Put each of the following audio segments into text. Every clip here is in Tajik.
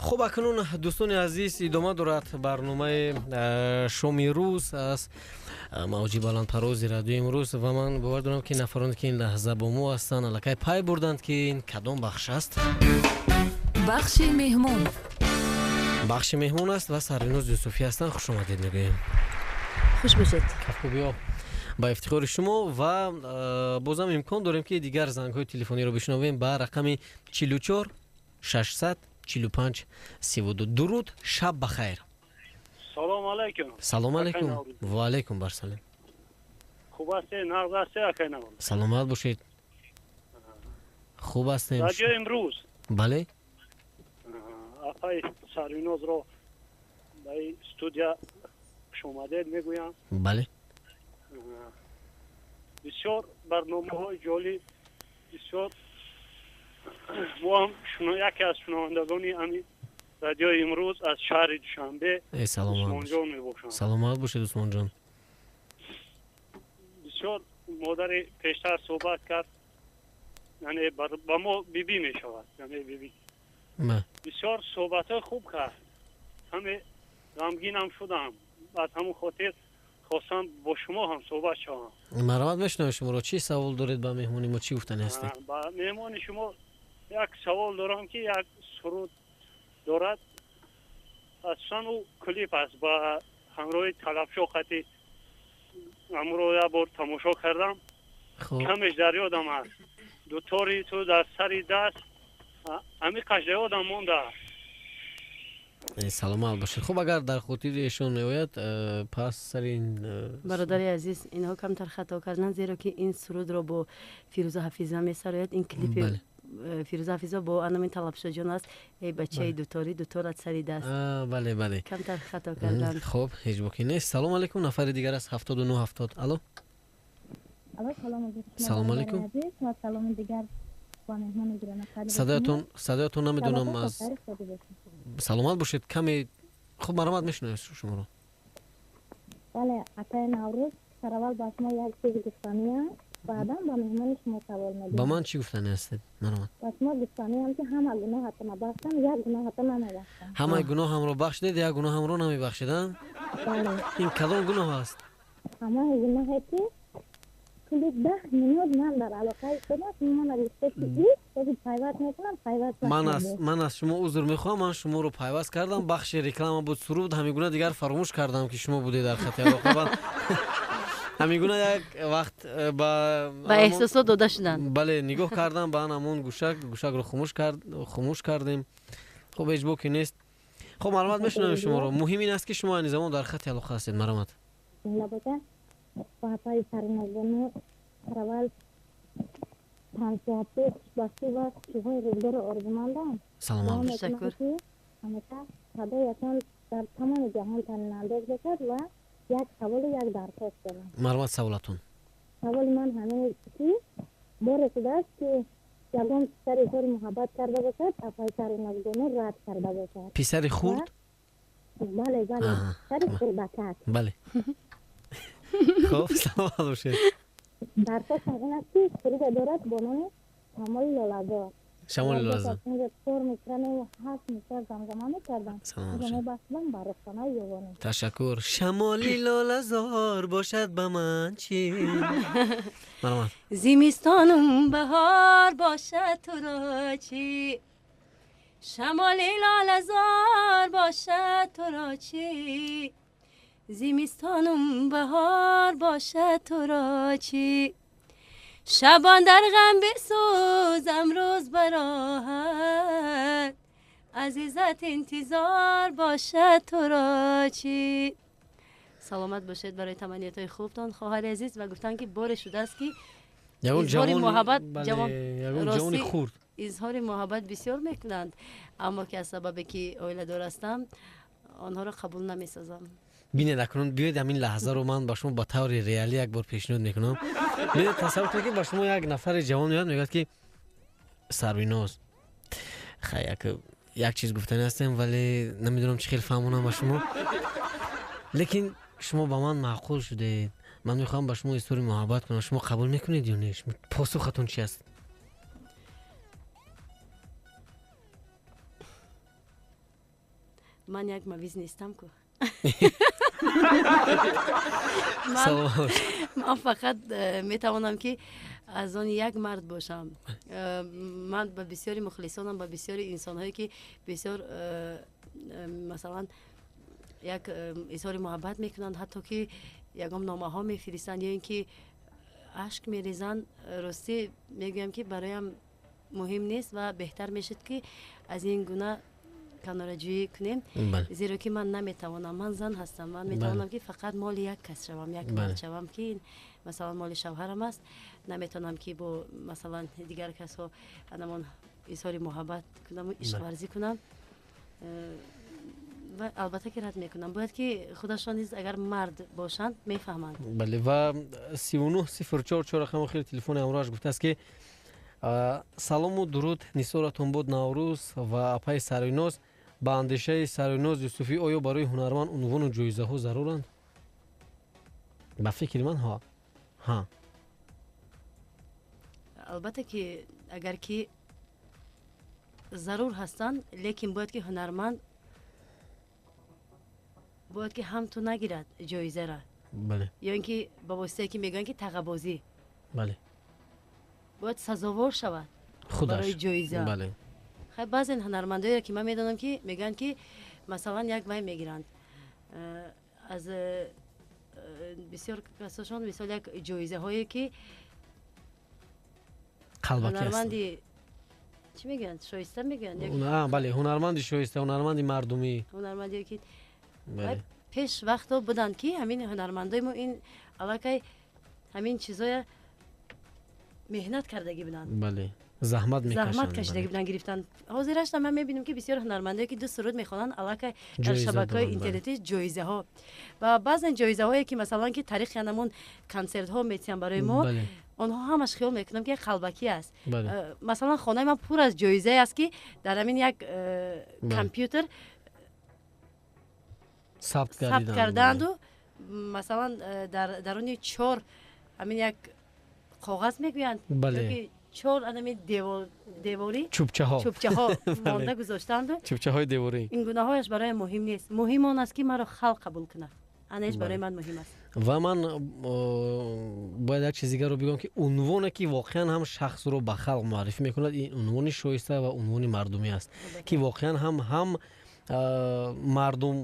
Хуб, акнун, дӯстони азиз, идома дорад барномаи шоми рӯз аз мавҷи баландпарвози радиои имрӯз ва ман бовар дорам, ки нафароне, ки ин лаҳза бо мо ҳастанд, аллакай пай бурданд, ки ин кадом бахш аст. Бахши меҳмон. Бахши меҳмон аст ва Сарвиноз Юсуфӣ ҳастанд. Хуш омадед мегӯем. Хуш бошед. Кафкӯбиҳо ба ифтихори шумо ва бозам имкон дорем, ки дигар зангҳои телефониро бишнавем ба рақами 44 645 32. Дуруд, шаб ба хайр. Салом алайкум. Салом алайкум, ва алайкум барсалом. Хуб ҳастед, нағз ҳастед, акай Наврӯз? Саломат бошед, хуб ҳастем. Радиои имрӯз. Бале. Апаи Сарвинозро ба студия хушомадед мегӯям. Бале. Бисёр барномаҳои ҷолиб, бисёр. Мо ҳам яке аз шунавандагони ҳамин радиои имрӯз аз шаҳри Душанбе Усмонҷон мебошам. Саломат бошед, Усмонҷон. Бисёр модари пештар суҳбат кард, яъне ба мо бибӣ мешавад, яъне бибӣ бисёр суҳбатҳои хуб кард. Ҳаме ғамгинам шудам, аз ҳамон хотир хостам бо шумо ҳам суҳбат шавам. Марҳамат, мешунавем шуморо. Чӣ савол доред ба меҳмони мо, чӣ гуфтани ҳастед? Ба меҳмони шумо як савол дорам, ки як суруд дорад, асосан ӯ клип аст, ба ҳамроҳи Талабшо қати. Амро як бор тамошо кардам, камеш дар ёдам аст: «Дутори ту дар сари даст», ҳамиқаш дар ёдам мондааст. Саломат бошед. Хуб, агар дар хотири эшон меояд, пас сари ин Бародари азиз, инҳо камтар хато карданд, зеро ки ин сурудро бо Фирӯза Ҳафиза месарояд. Ин клипи Фирӯза Ҳафиза бо анамин Талабшоҷон аст: «Эй бачаи дуторӣ, дуторат сари даст». Бале, бале. Камтар хато карданд. Хуб, ҳеҷ боке нест. Салому алайкум, нафари дигар аст, 79 70. Алло. Салому алайкум. Саломи дигар ба меҳмони гиромиқадр. Садоятон намедонам аз. Саломат бошед. Каме хуб, марҳамат, мешунавем шуморо. Бале, атаи Наврӯз, сараввал ба шумо як чиз гуфтаниям, баъдан ба меҳмони шумо савол медиҳам. Ба ман чӣ гуфтани ҳастед? Марҳамат. Ба шумо гуфтаниям, ки ҳама гуноҳатонро бахшам, як гуноҳато намебахшам. Ҳамаи гуноҳамро бахшидед, як гуноҳамро намебахшед, а? Бале. Ин кадом гуноҳ аст? Ҳамаи гуноҳе, ки тӯли 10 минут ман дар алоқаи шумо, шумо мана гуфтед, ки пайваст мекунам, пайваст. Ман аз шумо узр мехоҳам, ман шуморо пайваст кардам, бахши реклама буд, суруд, ҳамин гуна дигар фаромӯш кардам, ки шумо будед дар хати алоқа. Ҳамин гуна як вақт ба ба эҳсосот дода шуданд. Бале, нигоҳ кардам ба ҳамон гӯшак, гӯшакро хомӯш кардем. Хуб, ҳеҷ боке нест. Хуб, марҳамат, мешунавем шуморо. Муҳим ин аст, ки шумо айни замон дар хати алоқа ҳастед. Марҳамат. Апаи Саринозбону сараввал тансиҳатӣ, хушбахтӣ ва хушиҳои рӯзгорро орзумандам. Саломат. Ташаккур. Ҳамеша садоятон дар тамоми ҷаҳон танинандоз бошад ва як саволу як дархост дорам. Марҳамат, саволатон. Саволи ман ҳамин, ки боре шудааст, ки ягон писари изҳори муҳаббат карда бошад, апаи Саринозбону рад карда бошад? Писари хурд? Бале, писари хурдакак. Бале, хуб, саломат бошед. Дархостам ин аст, ки суруде дорад бо номи «Шамоли лолазор». «Шамоли лолазор». Чор мисра, ҳафт мисра замзама мекардам, мебахшидам ба Рухсонаи Ёвонӣ. Ташаккур. Шамоли лолазор бошад, ба ман чӣ? Марҳамат. Зимистонум баҳор бошад, туро чӣ? Шамоли лолазор бошад, туро чӣ? Зимистонум баҳор бошад, туро чӣ? Шабон дар ғам бисӯзам, рӯз бароҳат, азизат интизор бошад, туро чӣ? Саломат бошед барои таманниётҳои хубтон, хоҳари азиз. Ва гуфтанд, ки боре шудааст, ки изҳори муҳаббат ҷавони хурд. Изҳори муҳаббат бисёр мекунанд, аммо ки аз сабабе ки оиладор ҳастам, онҳоро қабул намесозам. Бинед, акнун биёед, ҳамин лаҳзаро ман ба шумо ба таври реалӣ як бор пешниҳод мекунам. Биёед, тасаввур кунед, ки ба шумо як нафари ҷавон меояд, мегӯяд, ки Сарвиноз, хай, як чиз гуфтани ҳастем, вале намедонам чӣ хел фаҳмонам ба шумо, лекин шумо ба ман маъқул шудед, ман мехоҳам ба шумо изҳори муҳаббат кунам, шумо қабул мекунед ё не? Посухатон чи аст? Ман як мавиз нестам ку. Ман фақат метавонам ки аз он як мард бошам. Ман ба бисёри мухлисонам, ба бисёри инсонҳое ки бисёр масалан як изҳори муҳаббат мекунанд, ҳатто ки ягон номаҳо мефиристанд ё ин ки ашк мерезанд, ростӣ мегӯям ки бароям муҳим нест ва беҳтар мешуд ки аз ин гуна канораҷӯӣ кунем, зеро ки ман наметавонам, ман зан ҳастам, ман метавонам ки фақат моли як кас шавам, як мард шавам ки масалан моли шавҳарам аст. Наметавонам ки бо масалан дигар касҳо анамон изҳори муҳаббат кунаму ишқварзӣ кунам. Ва албатта ки рад мекунам. Бояд ки худашон низ агар мард бошанд мефаҳманд. Бале, ва 3904 чор рақами охири телефони ҳамроҳаш гуфтааст ки салому дуруд, нисоратон буд Наврӯз ва апаи Сарвиноз. Ба андешаи Сарвиноз Юсуфӣ оё барои ҳунарманд унвону ҷоизаҳо заруранд? Ба фикри ман ҳа. Ҳа. Албатта ки агар ки зарур ҳастанд, лекин бояд ки ҳунарманд бояд ки ҳам ту нагирад ҷоизара. Бале. Ё ин ки ба воситае ки мегӯянд ки тағабозӣ. Бале. Бояд сазовор шавад барои ҷоиза. Бале. Хай, баъзен ҳунармандоеро ки ман медонам ки мегӯянд ки масалан як вай мегиранд аз бисёр касошон, мисол як ҷоизаҳое ки ҳунарманди чӣ мегӯянд, шоиста мегӯянд? Бале, ҳунарманди шоиста, ҳунарманди мардумӣ, ҳунармандие ки пеш вақто буданд ки ҳамин ҳунармандои мо ин аллакай ҳамин чизоя меҳнат кардагӣ буданд. Бале, заҳмат мекашанд, заҳмат кашидагӣ буданд, гирифтанд. Ҳозирашта ман мебинам ки бисёр ҳунармандое ки ду суруд мехонанд, аллакай дар шабакаҳои интернетӣ ҷоизаҳо ва баъзан ҷоизаҳое ки масалан ки таърихи анамон консертҳо метиҳанд барои мо, онҳо ҳамаш хиёл мекунам ки як қалбакӣ аст. Масалан хонаи ман пур аз ҷоизае аст ки дар ҳамин як компютер сабт кардаанду масалан дар даруни чор ҳамин як коғаз мегӯянд, ки чор анами деворӣ чӯбчаҳо монда гузоштаанду чӯбчаҳои деворӣ. Ин гунаҳояш барои муҳим нест. Муҳим он аст ки маро халқ қабул кунад. Анаиш барои ман муҳим аст. Ва ман бояд як чиз дигарро бигӯям ки унвоне ки воқеан ҳам шахсро ба халқ муаррифӣ мекунад, ин унвони шоиста ва унвони мардумӣ аст ки воқеан ҳам мардум,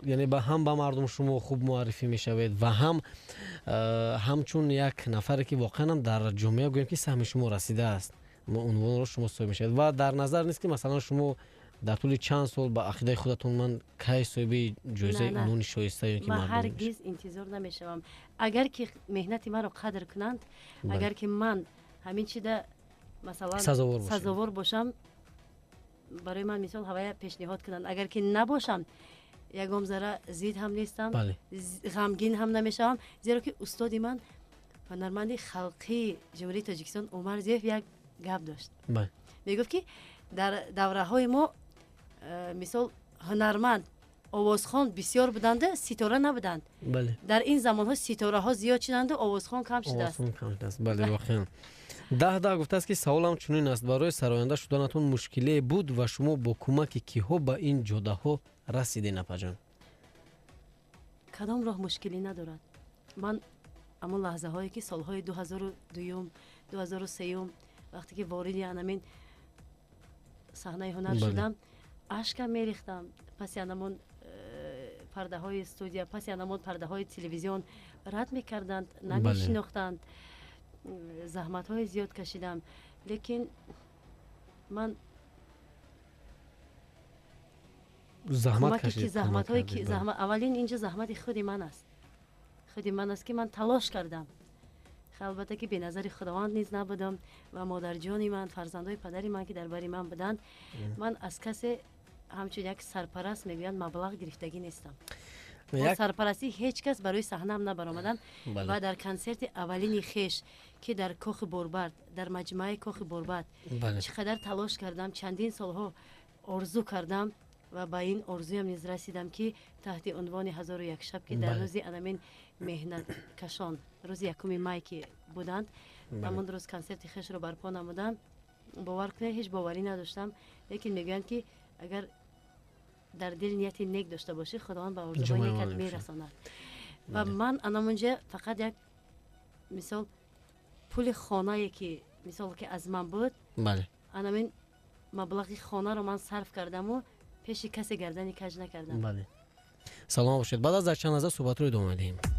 яъне ҳам ба мардум шумо хуб муаррифӣ мешавед ва ҳам ҳамчун як нафаре ки воқеан ҳам дар ҷомеа гӯем ки саҳми шумо расидааст, унвонро шумо соҳиб мешавед. Ва дар назар нест ки масалан шумо дар тӯли чанд сол ба ақидаи худатон ман кай соҳиби ҷоизаи унвони шоиста ё ки ман ҳаргиз интизор намешавам. Агар ки меҳнати маро қадр кунанд, агар ки ман ҳамин чида масалан сазовор бошам, барои ман мисол ҳавая пешниҳод кунанд. Агар ки набошам, ягон зара зид ҳам нестам, ғамгин ҳам намешавам, зеро ки устоди ман ҳунарманди халқии Ҷумҳурии Тоҷикистон Умар Зиёев як гап дошт. Мегуфт ки дар давраҳои мо мисол ҳунарманд, овозхон бисёр буданду ситора набуданд. Дар ин замонҳо ситораҳо зиёд шуданду овозхон кам шудааст. Бале, воқеан. 10 гуфтааст ки саволам чунин аст: барои сароянда шуданатон мушкиле буд ва шумо бо кӯмаки киҳо ба ин ҷодаҳо расидед, апаҷон? Кадом роҳ мушкилӣ надорад. Ман ҳамон лаҳзаҳое ки солҳои 2002, 2003 вақте ки вориди анамин саҳнаи ҳунар шудам, ашкам мерехтам. Паси анамон пардаҳои студия, паси анамон пардаҳои телевизион рад мекарданд, намешинохтанд. Заҳматҳои зиёд кашидам, лекин ман аввалин инҷо заҳмати худи ман аст. Худи ман аст ки ман талош кардам. Албатта ки беназари Худованд низ набудам ва модарҷони ман, фарзандои падари ман ки дар бари ман буданд, ман аз касе ҳамчун як сарпараст мегӯянд маблағ гирифтагӣ нестам. Бо сарпарастии ҳеҷ кас барои саҳнаам набаромадам ва дар консерти аввалини хеш ки дар Кохи Борбад, дар маҷмӯаи Кохи Борбад чӣ қадар талош кардам, чандин солҳо орзу кардам ва ба ин орзуям низ расидам ки таҳти унвони 1001 шаб ки дар рӯзи анамин меҳнаткашон, рӯзи 1 май ки буданд, ҳамон рӯз консерти хешро барпо намудам. Бовар кунед, ҳеҷ боварӣ надоштам, лекин мегӯянд ки агар Дар дил нияти нек дошта бошӣ, Худованд ба орзуҳои некат мерасонад. Ва ман анамонҷа фақат як мисол пули хонае ки мисол ки аз ман буд, анамин маблағи хонаро ман сарф кардаму пеши касе гардани каҷ накардам. Саломат бошед. Баъд аз чанд лаҳза суҳбатро идома медиҳем.